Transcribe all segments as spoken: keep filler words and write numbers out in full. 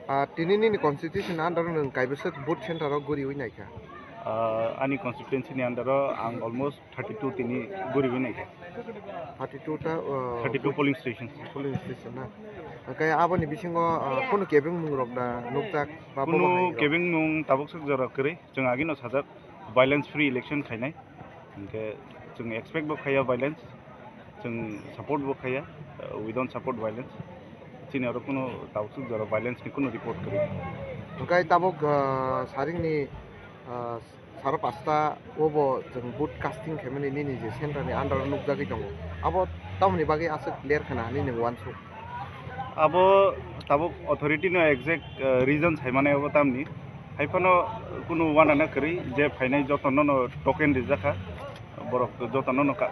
Ah, tini nini constitution under o nwng kaibwswk vote center o guriwi naikha? Ah, ani constituency ni under o ang almost thirty two tini guriwi naikha. Thirty two ta, ah, thirty two polling station. Polling station na. Hwnkhe aboni bisingo, ah, kunu kebengmung rok da nukjak ba bobo hai rok? Kunu kebengmung tabuk swk jora kwrwi, chwng agino sajak violence free election khainai. Hwnkhe chwng expect bo khaiya violence, chwng support bo khaiya, uh, we don't support violence. Chini oro kunu tabuk swk jora violence ni kunu report kwrwi. Hwnkhe tabuk, uh, saringni, uh, saro pasta o bo chwng vote casting khaimani nini je center ni under o nukjagwi tongo. Abo tamoni bagwi aswk ler khna nini uansuk? Abo tabuk authority no exact, uh, reason sai mane abo tamni. Hai phano kunu uanana kwrwi je phainai jotono no token rijak kha. Borok jotono no ka-,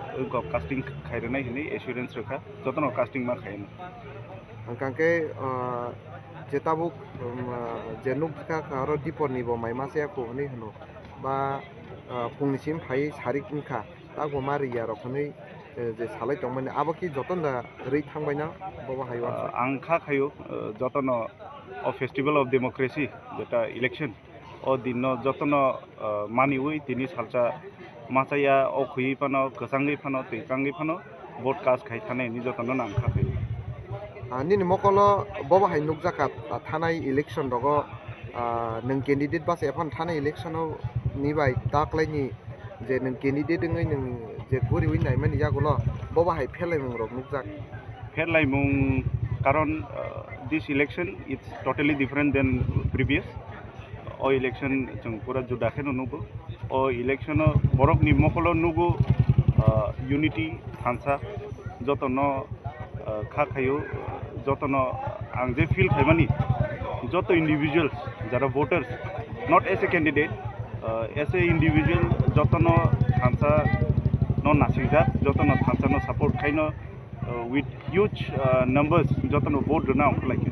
casting khai rwnai hinwi assurance rwkha. Jotono casting ma khai. Hwnkhe, uh, je tabuk, um, uh, je nukjak kha aro dipor ni bo mai masa ya kho hinwi hwno. Ba, uh, phungni sim phai sarik wngkha. Tabuk ma riya rok hinwi, eh, je salai tongmani, abo ki jotono da rwi thangbaina, bobo hai uansuk? Ah, ang kha khaio, eh, jotono o Festival of Democracy, jeta election, o dinno jotono, eh, maniwi tini salsa machaya, o khwiwi phano, kwchangwi phano, twi changwi phano vote cast khai thani hinwi jotono ang kha khaio. Ah, nini mokolo bobo hai nukjakha, ah, thanai election rogo, ah, nwng candidate basa ephano thanai election o ni bai taklaini je nwng candidate wngwi nwng je guriwi naimani yagulo bobo hai pherlaimung rok nukjak. Pherlaimung karon, uh, this election it's totally different than previous. O election chwng pura juda kheno nugo. O election o borokni mokolo nugo, uh, unity, thansa, jotono, uh, kha khaio, jotono ang je feel khaimani, joto individuals, jara voters, not as a candidate, uh, as a individual, jotono thansa no nasingjak, jotono thansa no support khaino, uh, with huge, uh, numbers, jotono vote rwna ongkhlaikha.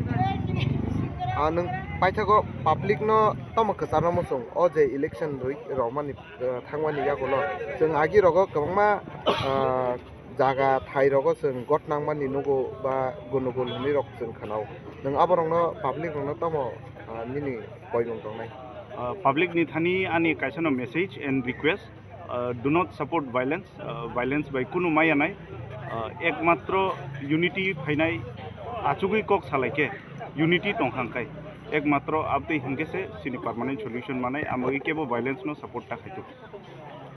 Ah, nwng paithago public no tamo kwcharno muchung, o je election rwi romani, uh, thangmani yagulo chwng agi rogo kwbangma, uh, jaga thai rogo chwng got nangmani nugo ba gunugul hinwi rok chwng khanao. Nwng aborokno, public rokno tamo, ah, nini koimung tongnai? Ah, public ni thani ani kaisano message and request, ah, do not support violence. Ah, violence bai kunu maya nai. Ah, ekmatro unity phainai, achugwi kok salai khe unity tong hang khai. Ekmatro abtwi hinkhe se chini permanent solution manai, amagwi kebo violence no support ta khai tuk.